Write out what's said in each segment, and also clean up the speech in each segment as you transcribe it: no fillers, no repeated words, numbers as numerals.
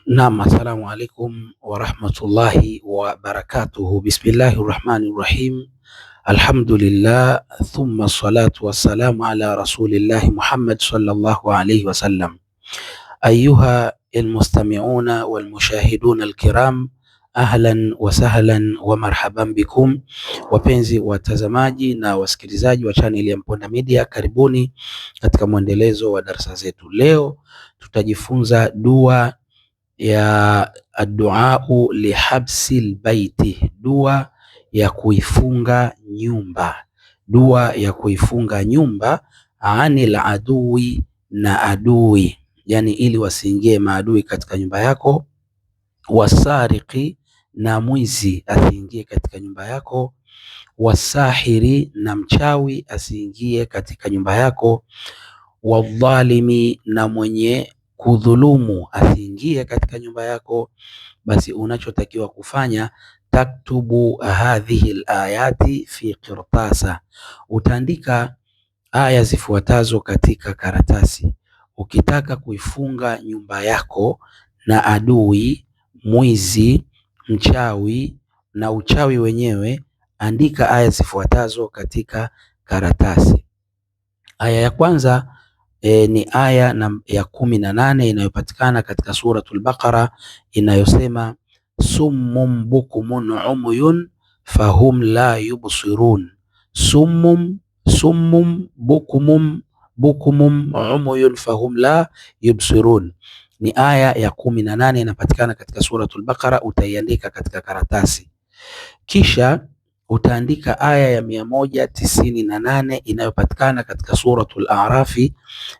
Naam, assalamu alaikum warahmatullahi wabarakatuhu. Bismillahi rahmani rahim. Alhamdulillah thumma salatu wassalamu ala rasulillahi Muhammad sallallahu alayhi wasallam. Ayuha almustamiuna walmushahiduna alkiram, ahlan wa sahlan wa marhaban bikum. Wapenzi watazamaji na wasikilizaji wa chaneli ya Mponda Media, karibuni katika mwendelezo wa darasa zetu. Leo tutajifunza dua ya adduau lihabsi lbaiti, dua ya kuifunga nyumba, dua ya kuifunga nyumba anil adui, na adui, yani ili wasiingie maadui katika nyumba yako, wasariqi, na mwizi asiingie katika nyumba yako, wasahiri, na mchawi asiingie katika nyumba yako, wadhalimi, na mwenye kudhulumu asiingie katika nyumba yako. Basi unachotakiwa kufanya, taktubu hadhihi alayati fi qirtasa, utaandika aya zifuatazo katika karatasi. Ukitaka kuifunga nyumba yako na adui, mwizi, mchawi na uchawi wenyewe, andika aya zifuatazo katika karatasi. Aya ya kwanza ni aya ya 18 inayopatikana katika Suratul Baqara inayosema summum bukumun umyun fahum la yubsirun. Summum summum bukumum bukumum umyun fahum la yubsirun ni aya ya 18 inapatikana katika Suratul Baqara. Utaiandika katika karatasi kisha utaandika aya ya 198 inayopatikana katika Suratul A'rafi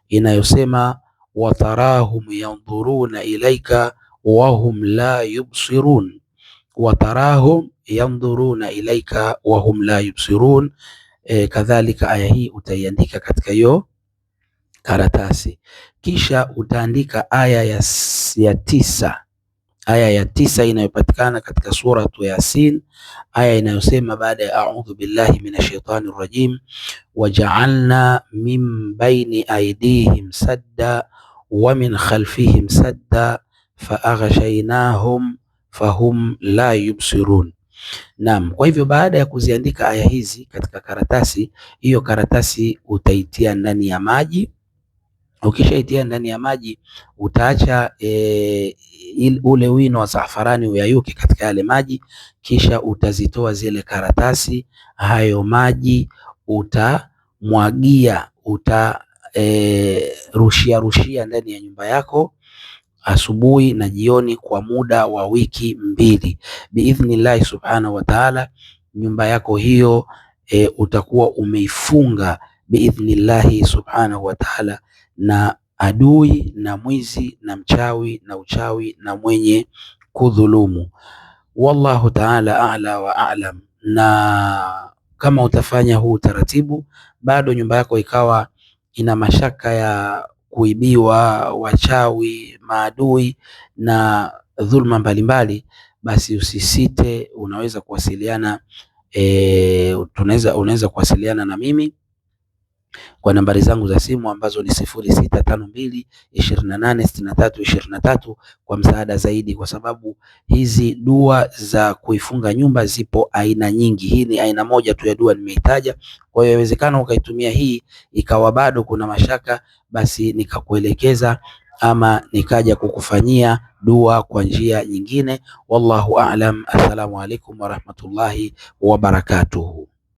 inayosema watarahum yandhuruna ilaika wahum la yubsirun, watarahum yandhuruna ilaika wahum la yubsirun. Kadhalika aya hii utaiandika katika hiyo karatasi, kisha utaandika aya ya 9, aya ya 9 inayopatikana katika Suratu Yasin, aya inayosema baada ya a'udhu billahi minash shaitani rajim, waja'alna min baini aydihim sadda wa min khalfihim sadda faaghshaynahum fahum la yubsirun. Naam, kwa hivyo baada ya kuziandika aya hizi katika karatasi hiyo, karatasi utaitia ndani ya maji. Ukishaitia ndani ya maji utaacha ule wino wa zafarani uyayuke katika yale maji, kisha utazitoa zile karatasi, hayo maji utamwagia, utarushia rushia ndani ya nyumba yako asubuhi na jioni kwa muda wa wiki 2 biidhnillahi subhanahu wa ta'ala. Nyumba yako hiyo utakuwa umeifunga biidhnillahi subhanahu wa ta'ala na adui na mwizi na mchawi na uchawi na mwenye kudhulumu. Wallahu ta'ala a'la wa a'lam. Na kama utafanya huu utaratibu bado nyumba yako ikawa ina mashaka ya kuibiwa, wachawi, maadui na dhulma mbalimbali, basi usisite, unaweza kuwasiliana unaweza kuwasiliana na mimi kwa nambari zangu za simu ambazo ni 0652 28 63 23 kwa msaada zaidi, kwa sababu hizi dua za kuifunga nyumba zipo aina nyingi. Hii ni aina moja tu ya dua nimeitaja. Kwa hiyo inawezekana ukaitumia hii ikawa bado kuna mashaka, basi nikakuelekeza ama nikaja kukufanyia dua kwa njia nyingine. Wallahu a'lam. Assalamu alaikum warahmatullahi wabarakatuhu.